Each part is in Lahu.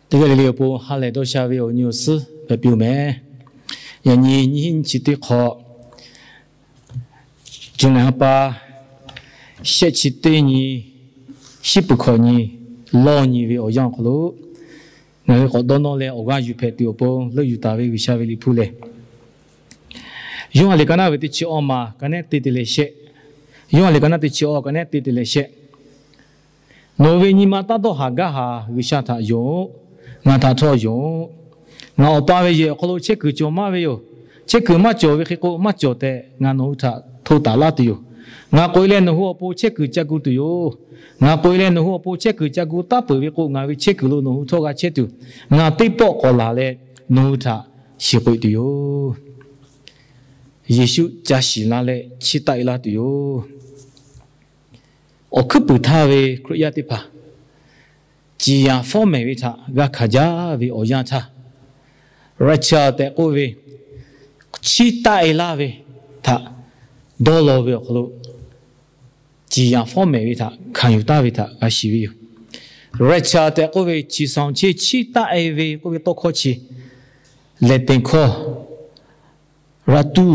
Teˇ g'aˇ le le awˬ pon ha lehˬ dawˇ sha ve awˬ nyi awˬ suhˉ hpehꞈ piˇ-oˬ mehˍ. Yaꞈ nyi nyiˇ hinˉ nyiˇ chi teˇ hk'awꞈ, June ha pa shehˆ chi teˇ nyi, shiˉ peuˬ hkawꞈ nyi, lawˇ nyi ve awˬ yanˇ awˬ hk'aw lo ngaˬ hui k'awꞈ dawˇ nawˇ leh awˬ g'aˇ yuˬ hpehꞈ tuˬ awˬ pon leuˆ yuˬ taˍ ve G'uiˬsha ve liꞈ hpu lehˬ, Yoˇhanˬ liꞈ ka naˆ ve teˇ chi awˇ ma ka nehˉ te te leh shehˆ. Yoˇhanˬ liꞈ ka naˆ teˇ chi awˇ ka nehˉ te te leh shehˆ. Nawˬ ve nyi ma taˇ dawˇ haˍ gaˇ haˍ G'uiˬsha htaꞈ yonˍ-oꞈ. Ngaˬ htaꞈ htawˇ yonˍ-oꞈ. Ngaˬ Awˬ pa ve yehˬ awˬ hk'aw lo chehˇ kuiˬ cawˬ maˇ ve yoˬ. Chehˇ kuiˬ maˇ cawˬ ve hk'e k'o, maˇ cawˬ tehꞈ ngaˬ nawˬ hui htaꞈ hto taˍ laˇ tuˬ yoˬ. Ngaˬ k'oꞈ e leh nawˬ hui awˬ pon chehˇ kuiˬ ca gu tuˬ yoˬ. Ngaˬ k'oꞈ e leh nawˬ hui awˬ pon chehˇ kuiˬ ca gu taˉ peuˬ ve k'o, ngaˬ ve chehˇ kuiˬ lo nawˬ hui htawˇ g'a chehˇ tuˬ, ngaˬ teˇ pawˆ k'awꞈ laˬ leh nawˬ hui htaꞈ shiˍ k'oꞈ e tuˬ yoˬ. Yeˍsuˆ ca shiˍ la leh chiˇ taˆ e laˇ tuˬ yoˬ. Awˬ hkuiˉ puiˍ htaˇ ve Hkriꞈ yaˇ teˇ hpaˍ ciˍ yanˍ fawˉ mehˍ ve htaꞈ g'a hkanˍ jaˇ ve awˬ yanˇ htaˇ, rapture tehꞈ k'oˆ ve chiˇ taˆ e laˇ ve htaꞈ dawˇ law ve awˬ hk'aw lo, ciˍ yanˍ fawˉ mehˍ ve htaꞈ hkanˍ yuˬ taˍ ve htaꞈ g'a shiˍ ve yoˬ. Rapture tehꞈ k'oˆ ve chi sanˍ cheˇ chiˇ taˆ e ve k'oˆ ve tawˇ hkawˇ chi Latin hkawˇ raptu,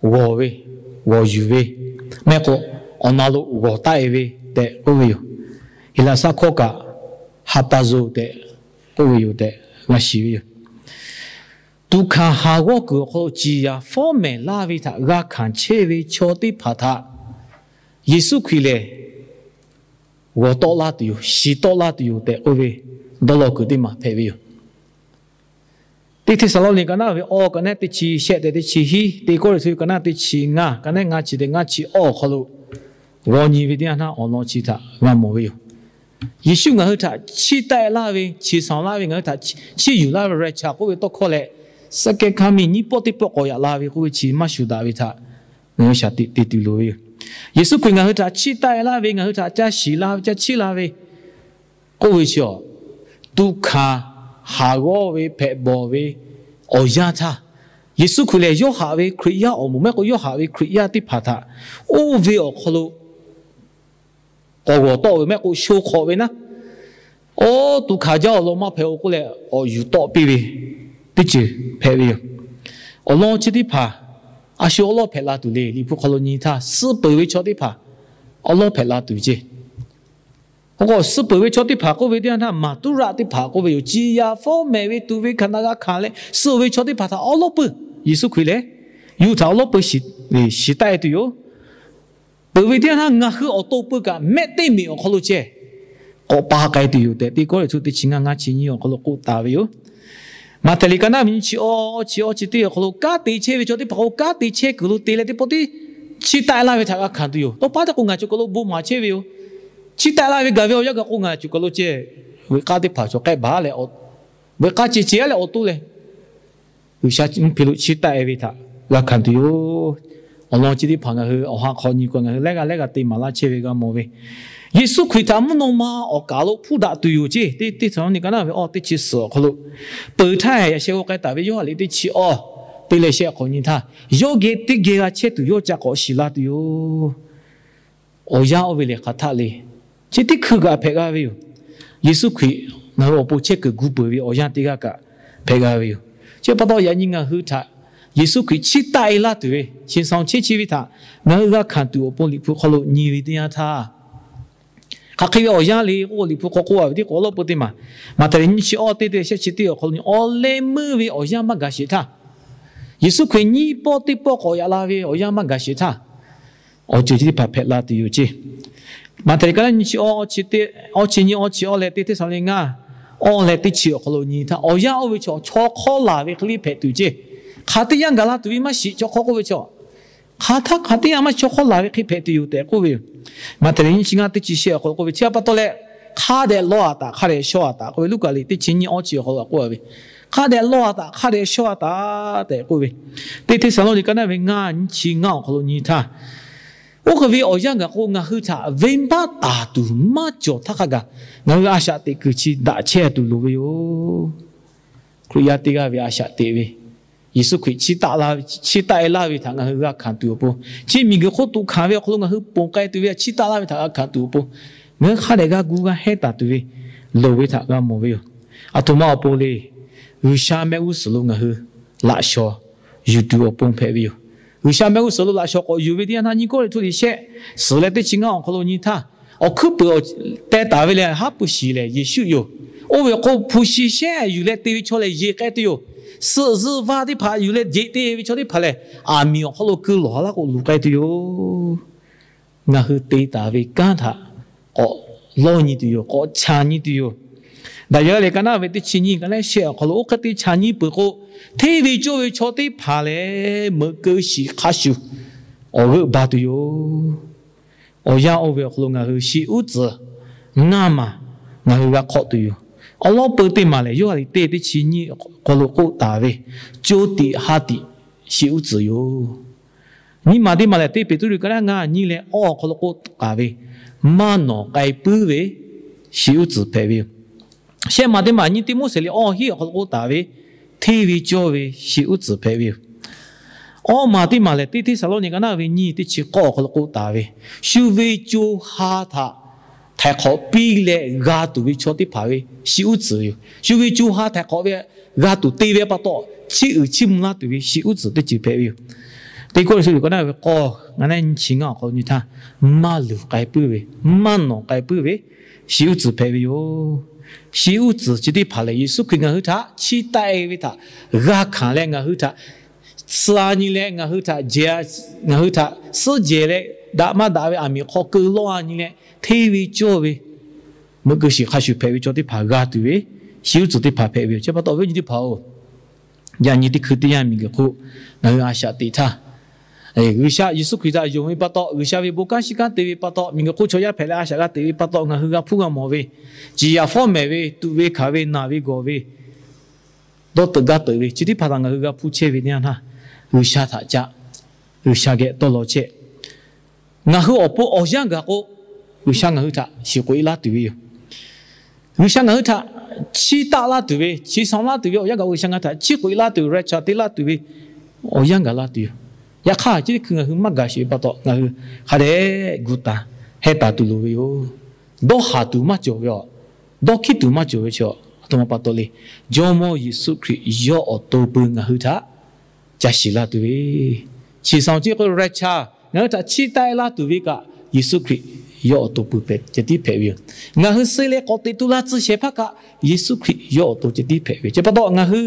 g'awˬ ve, g'awˬ yuˬ ve, mehˆ k'o awˬ na lo g'awˬ taˆ e ve tehꞈ k'oˆ ve yoˬ. Heˍlaˍsaˆ hkawˇ kaꞈ harpazo tehꞈ k'oˆ ve yoˬ tehꞈ g'a shiˍ ve yoˬ. Tuꞈ hkanˍ haˍ g'awˇ kuiˬ awˬ hk'aw lo ciˍ yanˍ fawˉ mehˍ laˇ ve htaꞈ g'a hkanˍ chehˇ ve chaw teˇ hpaˍ htaꞈ Yeˍsuˆ Hkriꞈ lehˬ g'awˬ tawˆ laˇ tuˬ yoˬ, shiˍ tawˆ laˇ tuˬ yoˬ tehꞈ k'oˆ ve dawˇ law kuiˬ teˇ maˬ hpehꞈ ve yoˬ. Teˇ Hteˇsaˍlawˇniˆ ka naˆ ve awˇ ka nehˉ teˇ chi shehˆ tehꞈ teˇ chi hiˉ, teˇ Kawˇrenˍhtuˆ ka naˆ teˇ chi ngaˇ ka nehˉ ngaˇ chi tehꞈ ngaˇ chi awˇ awˬ hk'aw lo g'awˇ nyi ve teˇ yanˇ htaˇ awˬ lawn chi htaꞈ g'a mawˬ ve yoˬ. Yeˍsuˆ ngaˬ hui htaꞈ chiˇ taˆ e laˇ ve, chiˍ sanˍ laˇ ve, ngaˬ hui htaꞈ chiˇ yuˬ laˇ ve rapture k'oˆ ve tawˇ hkawˇ leh, second coming nyiˇ pawˆ teˇ pawˆ k'awꞈ yaꞈ la ve k'oˆ ve chi maˇ shuˍ daꞈ ve htaꞈ ngaˬ hui shaˍ tiꞈ te tuˬ loˍ ve yoˬ. Yeˍsuˆ Hkriꞈ ngaˬ hui htaꞈ chiˇ taˆ e laˇ ve, ngaˬ hui htaꞈ ca shiˍ la ve, ca chiˇ la ve k'oˆ ve chi, tuꞈ hkanˍ haˍ g'awˇ ve hpehꞈ bawˬ ve awˬ yanˇ htaˇ, Yeˍsuˆ Hkriꞈ lehˬ yawˇ haꞈ ve Hkriꞈ yaˇ awˬ moˍ mehˆ k'o yawˇ haꞈ ve Hkriꞈ yaˇ teˇ hpaˍ htaꞈ oˇ ve awˬ hk'aw lo k'awꞈ g'awˬ tawˆ ve mehˆ k'o sho hk'awꞈ ve naˉ, oˇ tuꞈ hkanˍ jaˇ awˬ lawn maˇ hpehꞈ-oˬ k'oˆ leh awˬ yuˬ tawˆ piˇ ve teˇ ceuˬ hpehꞈ ve yoˬ. Awˬ lawn chi teˇ hpaˍ a shu awˉ lawˉ hpehꞈ la tuˬ le. Liꞈ hpu hk'aw lo nyi htaˇ, suh peuˬ ve chaw teˇ hpaˍ awˉ lawˉ hpehꞈ la tuˬ ceˇ. K'o, suh peuˬ ve chaw teˇ hpaˍ k'oˆ ve teˇ yanˇ htaˇ, maˍ tuˉ raˆ teˇ hpaˍ k'oˆ ve yoˬ. Ciˍ yanˍ fawˉ mehˍ ve tuꞈ ve hkanˍ htaꞈ g'a hkanˍ leh suh ve chaw teˇ hpaˍ htaꞈ awˉ lawˉ peuˬ Yeˍsuˆ Hkriꞈ lehˬ yawˇ hui htaꞈ awˉ lawˉ peuˬ shiˍ taˆ e tuˬ yoˬ. Peuˬ ve teˇ yanˇ htaˇ ngaˬ hui awˬ to peuˬ kaꞈ mehˆ teˇ meꞈ awˬ hk'aw lo ceh k'awꞈ pa k'ai tuˬ yoˬ tehꞈ, teˇ Kawˇrenˍhtuˆ teˇ chi ngaˇ ngaˇ chi nyiˇ awˬ hk'aw lo k'oˆ taˍ ve yoˬ. Maꞈhtehˍ liꞈ ka naˆ ve nyiˇ chi awˇ, chi awˇ chi teˇ awˬ hk'aw lo kanˉ te chehˇ ve chaw teˇ hpaˍ k'o, kanˉ te chehˇ kuiˬ lo te leh teˇ pawˆ teˇ chiˇ taˆ e laˇ ve htaꞈ g'a hkanˍ tuˬ yoˬ. Tawˇ pa teˇ k'o ngaˬ cawˬ kaˬ lo bon maˍ chehˇ ve yoˬ. Chiˇ taˆ e laˇ ve gaˬ ve awˬ yanˇ gaˬ k'o ngaˬ cawˬ kaˬ lo ceh, venˇ k'aˇ teˇ hpaˍ cawˬ k'ehˆ baˬ leh, venˇ k'aˇ ceh ceh leh awˬ to leh G'uiˬsha mvuhˇ hpe lo chiˇ taˆ e ve htaꞈ g'a hkanˍ tuˬ yoˬ. Awˬ lawn chi teˇ hpaˍ ngaˬ hui awˬ ha hk'aw nyi k'o, ngaˬ hui lehˉ g'aˇ lehˉ g'aˇ te maˍ laˇ chehˇ ve g'a mawˬ ve, Yeˍsuˆ Hkriꞈ htaꞈ mvuhˇ naw ma awˬ kaˍ lo hpuˇ daꞈ tuˬ yoˬ ceˇ. Teˇ Hteˇsaˍlawˇniˆ ka naˆ ve awˇ teˇ chi suhˍ awˬ hk'aw lo peuˬ htaˇ, yaꞈ sheh g'aw k'ai taˍ ve Yoˇhanˬ liꞈ teˇ chi awˇ teˇ leh shehˆ hk'awꞈ nyi htaˇ, yawˇ geh teˇ geh g'a chehˇ tuˬ yawˇ ca k'awꞈ shiˍ la tuˬ yoˬ. Awˬ yanˇ oˇ ve lehˬ hk'aˬ htaˆ le. Chi teˇ hkui kaꞈ hpehꞈ g'a ve yoˬ. Yeˍsuˆ Hkriꞈ ngaˬ hui awˬ pon chehˇ kuiˬ gu peuˬ ve awˬ yanˇ teˇ g'aˇ kaꞈ hpehꞈ g'a ve yoˬ. Chi pa taw yaꞈ nyi ngaˬ hui htaꞈ Yeˍsuˆ Hkriꞈ chiˇ taˆ e laˇ tuˬ ve, chi saoˍ chehˇ chi ve htaꞈ ngaˬ hui g'a hkanˍ tuˬ awˬ pon Liꞈ hpu hk'aw lo nyi ve teˇ yanˇ htaˇ, hk'aˬ hk'e ve awˬ yanˇ le k'oˆ k'o, Liꞈ hpu hk'aw k'oˆ a ve teˇ k'o awˬ lawn peu teˇ maˬ, Maꞈhtehˍ liꞈ nyiˇ chi awˇ teˇ teˇ shehˆ chi teˇ awˬ hk'aw lo nyi, awˬ leh meuˇ ve awˬ yanˇ maˇ gaˬ sheˍ htaˇ, Yeˍsuˆ Hkriꞈ nyiˇ pawˆ teˇ pawˆ k'awꞈ yaꞈ la ve awˬ yanˇ maˇ gaˬ sheˍ htaˇ, awˬ ceuˬ chi teˇ hpaˍ hpehꞈ la tuˬ yoˬ ceˇ. Maꞈhtehˍ liꞈ ka naˆ nyiˇ chi awˇ, awˇ chi nyiˇ awˇ chi awˇ leh teˇ Hteˇsaˍlawˇniˆ ngaˇ awˇ leh teˇ chi awˬ hk'aw lo nyi htaˇ, awˬ yanˇ oˇ ve chaw chaw hk'awˇ laˬ ve hk'e le hpehꞈ tuˬ ceˇ. Hk'aˬ teˇ yanˇ gaˬ la tuˬ ve maˇ shiˍ, chaw hk'awˇ k'oˆ ve chaw, hk'aˬ htaˇ hk'aˬ teˇ yanˇ maˇ chaw hk'awˇ laˬ ve hk'e hpehꞈ tuˬ yoˬ tehꞈ k'oˆ ve yoˬ. Maꞈhtehˍ liꞈ nyiˇ chi ngaˇ teˇ chi shehˆ awˬ hk'aw lo k'oˆ ve, chi pa taw leh hk'a dehꞈ lawˇ a taꞈ, hk'a dehꞈ shaw a taꞈ k'oˆ ve, Luˉkaꞈ liꞈ teˇ chi nyiˇ awˇ chi awˬ hk'aw lo k'oˆ a ve, hk'a dehꞈ lawˇ a taꞈ, hk'a dehꞈ shaw a taꞈ tehꞈ k'oˆ ve, teˇ Hteˇsaˍlawˇniˆ ka naˆ ve ngaˇ nyiˇ chi ngaˇ awˬ hk'aw lo nyi htaˇ, oˇ hk'e ve awˬ yanˇ gaˬ k'o ngaˬ hui htaꞈ venˇbaˆ taˍ tuˬ maˇ cawˬ htaˇ hk'a gaˬ ngaˬ hui a shaꞈ teꞈ kuiˬ chi daꞈ chehˇ tuˬ loˍ ve yoˬ. Hkriꞈ yaˇ teˇ g'aˇ ve a shaꞈ teꞈ ve, Yeˍsuˆ Hkriꞈ chiˇ taˆ e laˇ ve htaꞈ ngaˬ hui g'a hkanˍ tuˬ awˬ pon, chi miˬguiˬ hk'oˆ tuꞈ hkanˍ ve awˬ hk'aw lo ngaˬ hui ponˬ k'ai tuˬ ve htaꞈ chiˇ taˆ laˇ ve htaꞈ g'a hkanˍ tuˬ awˬ pon, Ngaˬ hui hk'a dehꞈ g'a gu g'a hehnˇ taˍ tuˬ ve loˍ ve htaꞈ g'a mawˬ ve yoˬ. Aˬ htoꞈ ma awˬ pon le, G'uiˬsha mehˆ g'uˇ suhˍ lo ngaˬ hui laꞈ shawnˍ yuˬ tuˬ awˬ pon hpehꞈ ve yoˬ. G'uiˬsha mehˆ g'uˇ suhˍ lo laꞈ shawnˍ k'awꞈ yuˬ ve teˇ yanˇ htaˇ, nyiˇ Kawˇrenˍhtuˆ liꞈ shehˆ suhˍ leh teˇ chi ngaˇ awˬ hk'aw lo nyi htaˇ, awˬ hkuiˉ puiˍ teh taˍ ve lehˬ, haˉ pui shiˍ lehˬ Yeˍsuˆ yoˬ. Oˇ ve k'o, hpu shi shehˆ yuˬ leh te ve chaw lehˬ yeˬ k'ai tuˬ yoˬ. Suhˍ zuhˆ vaˇ teˇ hpaˍ yuˬ leh jeꞈ te ve chaw teˇ hpaˍ lehˬ, aˬ miˍ awˬ hk'aw lo keu lawˬ laˇ k'o luˬ k'ai tuˬ yoˬ. Ngaˬ hui te taˍ ve kanˉ htaꞈ k'awꞈ lawˇ nyi tuˬ yoˬ. K'awꞈ chaˬ nyi tuˬ yoˬ. Daꞈ yaˇ lehˬ, ka naˉ ve teˇ chi nyiˇ ka lehˬ shehˆ awˬ hk'aw lo oˇ hk'e te chaˬ nyi peuˬ k'o, hteˇ ve cawˇ ve chaw teˇ hpaˍ lehˬ, meuꞈ keu shiˍ hk'a shuˍ awˬ g'euˆ ba tuˬ yoˬ. Awˬ yanˇ oˇ ve awˬ hk'aw lo ngaˬ hui shi uˉ tcuhˍ ngaˇ maˬ ngaˬ hui g'a hk'awꞈ tuˬ yoˬ. Awˬ lawn peu teˇ maˬ lehˬ, Yoˇhanˬ liꞈ teˇ teˇ chi nyiˇ awˬ hk'aw lo k'oˆ taˍ ve, co tiꞈ ha tiꞈ shi uˉ tcuhˍ yoˬ. Nyiˇ maˬ teˇ maˬ lehˬ, teˇ Peˍtruˆ ka naˉ ngaˇ nyiˇ leh awˇ awˬ hk'aw lo k'oˆ taˍ ve, maˇ nawˬ k'ai puiˉ ve shi uˉ tcuhˍ hpehꞈ ve yoˬ. Shehˆ maˬ teˇ maˬ nyiˇ Tiˆmoˉseˍ liꞈ awˇ hiˉ awˬ hk'aw lo k'oˆ taˍ ve, hteˇ ve cawˇ ve shi uˉ tcuhˍ hpehꞈ ve yoˬ. Awˇ maˬ teˇ maˬ lehˬ, teˇ Hteˇsaˍlawˇniˆ ka naˉ ve nyiˇ teˇ chi k'awˇ awˬ hk'aw lo k'oˆ taˍ ve, shu ve co ha htaꞈ htaiˍ hk'awꞈ piˇ leh g'a tuˬ ve chaw teˇ hpaˍ ve shi uˉ tcuhˍ ve yoˬ. Shu ve co ha htaiˍ hk'awꞈ ve g'a tuˬ te ve pa taw, chiˇ uiˍ chiˇ mvuh laˇ tuˬ ve shi uˉ tcuhˍ teˇ ceuˬ hpehꞈ ve yoˬ. Teˇ Kawˇrenˍhtuˆ liꞈ ka naˉ ve k'awˇ ngaˇ nehˉ nyiˇ chi ngaˇ awˬ hk'aw lo nyi htaˇ, maˇ luˬ k'ai puiˉ ve, maˇ nawˬ k'ai puiˉ ve shi uˉ tcuhˍ hpehꞈ ve yoˬ. Shi uˉ tcuhˍ chi teˇ hpaˍ lehˬ, Yeˍsuˆ Hkriꞈ ngaˬ hui htaꞈ chiˇ taˆ-e ve htaꞈ g'a hkanˍ leh ngaˬ hui htaꞈ tsuh-a nyi leh ngaˬ hui htaꞈ jehˬ, ngaˬ hui htaꞈ suhˉ jehˬ leh daꞈ maˇ daꞈ ve aˬ miˍ hk'aw keu lawˇ-a nyi leh, hteˇ ve cawˇ ve meuꞈ keu shiˍ hk'a shuˍ hpehꞈ ve chaw teˇ hpaˍ g'a tuˬ ve shi uˉ tcuhˍ teˇ hpaˍ hpehꞈ ve yoˬ. Chi pa taw awˬ viˉ awˬ nyi teˇ hpaˍ-oˬ, yaꞈ nyi teˇ hkui teˇ yanˇ miˬguiˬ hk'oˆ ngaˬ hui a shaꞈ teꞈ htaˇ, G'uiˬsha Yeˍsuˆ Hkriꞈ htaꞈ yonˍ ve pa taw, G'uiˬsha ve bon kanˉ shiˉ kanˉ te ve pa taw, miˬguiˬ hk'oˆ chaw yaˇ hpehꞈ leh a shaꞈ g'a teꞈ ve pa taw, ngaˬ hui g'a hpuˇ g'a mawˬ ve, ciˍ yaꞈ fawˉ mehˍ ve, tuꞈ ve hkanˍ ve, naˬ ve gawˬ ve, dawˇ teuꞈ gaˇ teuꞈ ve, chi teˇ hpaˍ htaꞈ ngaˬ hui g'a hpuˇ chehˇ ve teˇ yanˇ htaˇ, G'uiˬsha htaꞈ caˆ, G'uiˬsha geh tawˇ law chehˇ. Ngaˬ hui awˬ pon awˬ yanˇ gaˬ k'o, G'uiˬsha ngaˬ hui htaꞈ shiˍ k'oꞈ-e laˇ tuˬ ve yoˬ. G'uiˬsha ngaˬ hui htaꞈ chiˇ taˆ laˇ tuˬ ve, chi shaw laˇ tuˬ ve awˬ yanˇ gaˬ, G'uiˬsha ngaˬ hui htaꞈ chiˇ k'oꞈ-e laˇ tuˬ, rapture te laˇ tuˬ ve awˬ yanˇ gaˬ laˇ tuˬ yoˬ. Yaꞈ hk'aˇ, chi teˇ hkui ngaˬ hui maˇ gaˬ sheˍ ve pa taw, ngaˬ hui hk'a dehꞈ gu taˍ hehnˇ taˍ tuˬ loˍ ve yoˬ. Dawˇ haˍ tuˬ maˇ cawˬ ve aˬ, dawˇ hkiˉ tuˬ maˇ cawˬ ve chi aˬ htoꞈ ma pa taw le. Jawˇmawˇ Yeˍsuˆ Hkriꞈ yawˇ awˬ to pui ngaˬ hui htaꞈ ca shiˍ la tuˬ ve, chi shaw chi k'o rapture ngaˬ hui htaꞈ chiˇ taˆ-e laˇ tuˬ ve kaꞈ, Yeˍsuˆ Hkriꞈ yawˇ awˬ to pui hpehꞈ ceh tiˉ hpehꞈ ve yoˬ. Ngaˬ hui suh leh k'awꞈ teꞈ tu la tcuh shehˍ hpaˇ kaꞈ, Yeˍsuˆ Hkriꞈ yawˇ awˬ to ceh tiˉ hpehꞈ ve yoˬ. Chi pa taw ngaˬ hui,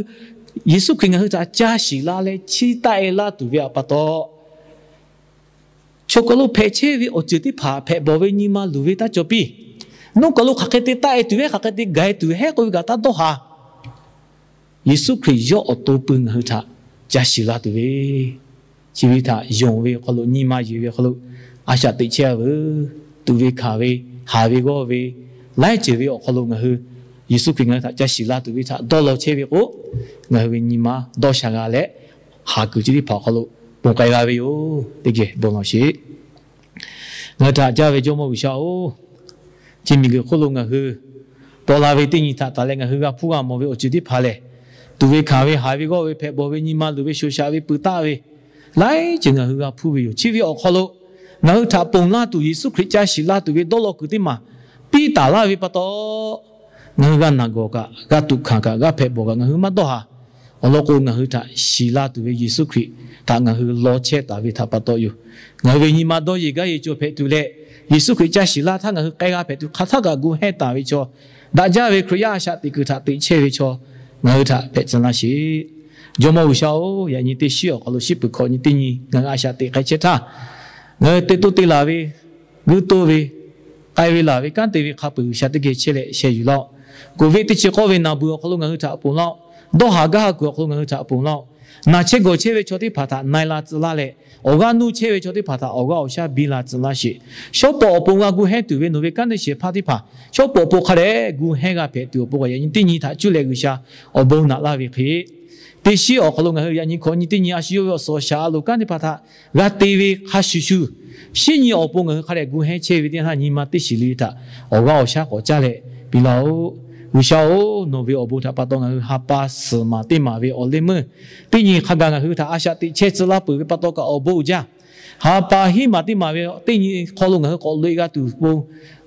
Yeˍsuˆ Hkriꞈ ngaˬ hui htaꞈ ca shiˍ la leh chiˇ taˆ-e laˇ tuˬ ve pa taw, chaw kaˬ lo hpehꞈ chehˇ ve awˬ ceuˬ teˇ hpaˍ hpehꞈ bawˬ ve nyi ma luˬ ve taˇ cawˬ piˇ. Nawˬ kaˬ lo hk'aˬ hk'e te taˆ-e tuˬ ve, hk'aˬ hk'e te gaˬ-e tuˬ ve, hehˉ k'oˆ ve kaꞈ taˇ dawˇ haˍ. Yeˍsuˆ Hkriꞈ yawˇ awˬ to pui ngaˬ hui htaꞈ ca shiˍ la tuˬ ve, chi ve htaꞈ yonˍ ve awˬ hk'aw lo, nyi ma yeˬ ve awˬ hk'aw lo a shaꞈ teꞈ chehˇ-a veuˬ. Tuꞈ ve hkanˍ ve, haˍ ve g'awˇ ve, laiˉ ceuˬ ve awˬ hk'aw lo ngaˬ hui Yeˍsuˆ Hkriꞈ ngaˬ hui htaꞈ ca shiˍ la tuˬ ve htaꞈ dawˇ law chehˇ ve k'o, ngaˬ hui ve nyi ma dawˇ sha g'a leh, haˍ kuiˬ chi teˇ hpaˍ awˬ hk'aw lo ponˬ k'ai g'a ve yoˬ. Teˇ geh bon lawˬ sheˍ. Ngaˬ hui htaꞈ jaˇ ve Jawˇmawˇ G'uiˬsha-oˬ, chi miˬguiˬ hk'oˆ lo ngaˬ hui paw la ve teˇ nyi htaꞈ taˍ leh ngaˬ hui g'a hpuˇ g'a mawˬ ve awˬ ceuˬ teˇ hpaˍ lehˬ, tuꞈ ve hkanˍ ve, haˍ ve g'awˇ ve, hpehꞈ bawˬ ve nyi ma luˬ ve, shoˍ shaꞈ ve, pui taˆ ve, laiˉ ceuˬ ngaˬ hui g'a hpuˇ ve yoˬ. Chi ve awˬ hk'aw lo ngaˬ hui htaꞈ ponˬ laˇ tuˬ, Yeˍsuˆ Hkriꞈ ca shiˍ la tuˬ ve dawˇ law kuiˬ teˇ maˬ piˇ taˍ laˇ ve pa taw, ngaˬ hui g'a naˬ gawˬ kaꞈ, g'a tuꞈ hkanˍ kaꞈ, g'a hpehꞈ bawˬ kaꞈ ngaˬ hui maˇ dawˇ haˍ. Awˬ lawn k'o, ngaˬ hui htaꞈ shiˍ la tuˬ ve Yeˍsuˆ Hkriꞈ htaꞈ ngaˬ hui law chehˇ taˍ ve htaꞈ pa taw yoˬ. Ngaˬ hui ve nyi ma dawˇ yeˬ gaˇ yeˬ cawˬ hpehꞈ tuˬ leh, Yeˍsuˆ Hkriꞈ ca shiˍ la htaˇ ngaˬ hui k'ai g'a hpehꞈ tuˬ, hk'aˬ htaˇ kaꞈ gu hehnˇ taˍ ve chaw, daꞈ jaˇ ve Hkriꞈ yaˇ a shaꞈ teꞈ kuiˬ htaꞈ teꞈ chehˇ ve chaw, ngaˬ hui htaꞈ hpehꞈ tcuh laˇ sheˍ. Jawˇmawˇ G'uiˬsha-oˬ, yaꞈ nyi teˇ shiˉ awˬ hk'aw lo shiˉ peuˬ hkawꞈ nyi teˇ nyi ngaˬ hui a shaꞈ teꞈ k'ai chehˇ htaˇ, ngaˬ hui te toˇ te laˬ ve, g'uiˇ toˇ ve, k'ai ve laˬ ve, kanˉ te ve hk'a peu-eˬ G'uiˬsha teˇ geh chehˇ leh sheh yuˬ laˇ-oˆ. Covid teˇ chi k'awˇ ve naˬ beuˬ awˬ hk'aw lo ngaˬ hui htaꞈ ponˬ laˇ-oˆ. Dawˇ haˍ gaˇ ha kuiˬ awˬ hk'aw lo ngaˬ hui htaꞈ ponˬ laˇ-oˆ. Naˬ chehˇ gawˬ chehˇ ve chaw teˇ hpaˍ htaꞈ na-e la tcuh laˇ leh, awˬ g'aˇ nuˇ chehˇ ve chaw teˇ hpaˍ htaꞈ awˬ g'aˇ awˬ shaˉ biˇ la tcuh laˇ sheˍ. Shawˉ pawˍ awˬ pon g'a gu hehnˇ tuˬ ve nawˬ ve kanˉ te shehˍ hpaˇ teˇ hpaˍ, shawˉ pawˍ awˬ pon hk'a dehꞈ gu hehnˇ g'a hpehꞈ tuˬ awˬ pon kaꞈ yaꞈ nyi teˇ nyi htaꞈ cuˇ leh G'uiˬsha awˬ bon naꞈ laˇ ve hk'e, teˇ shiˉ awˬ hk'aw lo ngaˬ hui yaꞈ nyi hkawꞈ nyi teˇ nyi a shu yawˇ ve awˬ suhˍ awˬ shaˍ a loˍ kanˉ teˇ hpaˍ htaꞈ g'a te ve hk'a shuˍ shuˍ, shinˉ nyi awˬ pon ngaˬ hui hk'a dehꞈ gu hehnˇ chehˇ ve teˇ yanˇ htaˇ nyi ma teˇ shiˍ le htaꞈ awˬ g'aˇ awˬ shaˉ k'awꞈ caˇ leh piˇ laˇ-oˆ. G'uiˬsha-oˬ, nawˬ ve awˬ bon htaꞈ pa taw ngaˬ hui ha pa suhˍ maˬ teˇ maˬ ve awˬ leh meuˇ teˇ nyi hk'a gaˬ ngaˬ hui htaꞈ a shaꞈ teꞈ chehˇ tcuh laˇ peuˬ ve pa taw kaꞈ awˬ bon uiˍ jaˇ. Ha pa hiˉ maˬ teˇ maˬ ve teˇ nyi hk'aw lo ngaˬ hui k'awꞈ loꞈ-e g'a tuˬ pon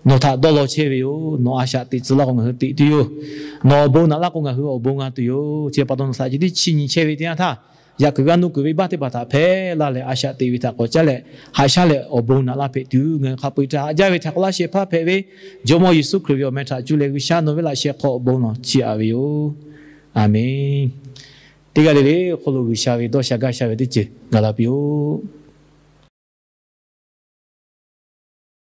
nawˬ htaꞈ dawˇ law chehˇ ve yoˬ. Nawˬ a shaꞈ teꞈ tcuh laˇ k'o, ngaˬ hui teꞈ tuˬ yoˬ. Nawˬ awˬ bon naꞈ laˇ k'o, ngaˬ hui awˬ bon g'a tuˬ yoˬ. Chi pa taw nawˬ htaꞈ chi teˇ chi nyi chehˇ ve teˇ yanˇ htaˇ, yaꞈ kuiˬ g'a nuˇ kuiˬ ve baˆ teˇ hpaˍ htaꞈ hpehˇ laˇ leh, a shaꞈ teꞈ ve htaꞈ k'awꞈ caˉ leh, haꞈ shaˉ leh awˬ bon naꞈ laˇ hpehꞈ tuˬ, ngaˬ hui hk'a peu-eˬ htaꞈ haꞈ jaˇ ve htaꞈ k'awꞈ laˇ shehˍ hpaˇ hpehꞈ ve, Jawˇmawˇ Yeˍsuˆ Hkriꞈ ve awˬ meh htaꞈ cuˇ leh G'uiˬsha nawˬ ve laꞈ sheh hk'aw awˬ bon lawˬ chiˇ aꞈ ve yoˬ. A menˬ. Teˇ g'aˇ le le awˬ hk'aw lo G'uiˬsha ve dawˇ sha gaˇ sha ve teˇ ceuˬ gaˬ la piˇ-oˆ.